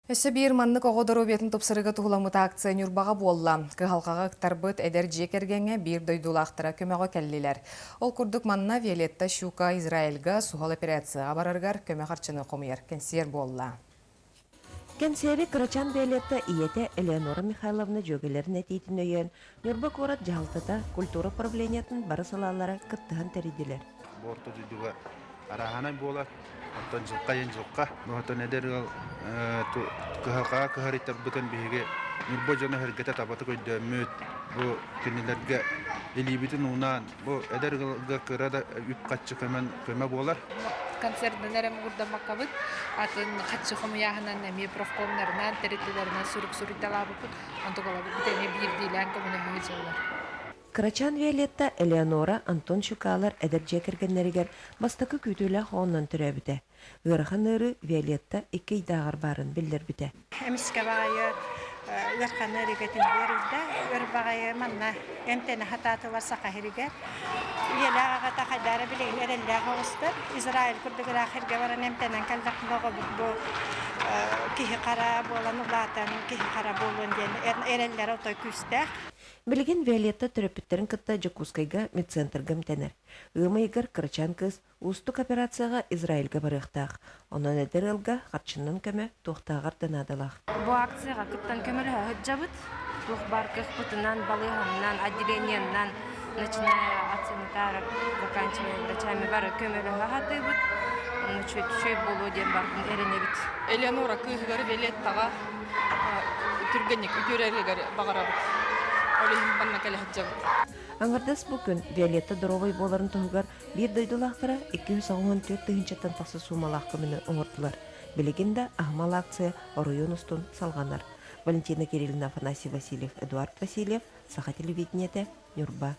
Өссө биир маннык оҕо доруобуйатын тупсарыыга туһуламмыт акция Ньурбаҕа буолла. Кыһалҕаҕа ыктарбыт эдэр дьиэ кэргэҥҥэ биир дойдулаахтара көмөҕө кэллилэр. Ол курдук манна Виолетта Щука Израильга суһал операцияҕа барарыгар көмө харчыны хомуйар кэнсиэр буолла. Кэнсиэри кырачаан Виолетта ийэтэ Элеонора Михайловна дьүөгэлэрин этиитин өйөөн, Ньурба куорат дьаһалтата, культура управлениетын бары салаалара кыттыһан тэрийдилэр. Бу орто дойдуга арааһынай буолар. Оттон дьылха диэн дьылха. Оттон эдэр ыал кыһалҕаҕа кыһарыйтарбытын биһиги Ньурба дьоно сэргэтэ табатык өйдөөммүт, бу кинилэргэ илиибитин уунаан, бу эдэр ыалга кыра да үп-харчы көмө буолар. Концертынан эрэ муҥурдаммаккабыт, атын харчы хомуйааһынан эмиэ профкомнарынан, тэрилтэлэринэн сурук суруйталаабыппыт. Онтукаларбыт эмиэ биирдиилээн көмөлөһүү дьыллар. Кырачаан Виолетта Элеонора Антон Щукалар эдэр дьиэ кэргэннэригэр бастакы күүтүүлээх оҕоннон төрөөбүтэ. Ыарахан ыарыы Виолетта икки ыйдааҕар баарын биллэрбитэ. Эмискэ баҕайы ыархан ыарыыга ыарыйда. Өр баҕайы манна эмтэнэ сатаатылар Саха сиригэр. Ийэлээх аҕата хайдара билигин эрэллээх оҕустар. Израиль курдук ыраах сиргэ баран эмтэнэн кэллэхпинэ оҕобут бу киһи хара буолан улаатан киһи хара буолуон диэн эрэллэрэ отой күүстээх. Билигин Виолетта төрөппүттэрин кытта Дьокуускайга медцентрга эмтэнэр. Ыам ыйыгар кырачаан кыыс уустук операцияҕа Израильга барыахтаах. Онон эдэр ыалга харчынан көмө туохтааҕар да наадалаах. Бу акцияҕа кыттан көмөлөһө сылдьабыт. Туох баар кыахпытынан, балыыһаннан, отделениеннан, начиная от санитаров, заканчивая врачами бары көмөлөһө сатыыбыт. Онно үчүгэй буолуо диэн барытын эрэнэбит. Элеонора кыыһыгар Виолеттаҕа түргэнник үтүөрэригэр баҕарабыт. Ол иһин манна кэлэ сылдьабыт. Аҥардас бу күн Виолетта доруобай буоларын туһугар биир дойдулаахтара 284 тыһыынчаттан тахса суумалаах көмөнү оҥордулар. Билигин да аһымал акция оройуон устун салҕанар. Валентина Кириллина, Афанасий Васильев, Эдуард Васильев, Саха телевидениетэ, Ньурба.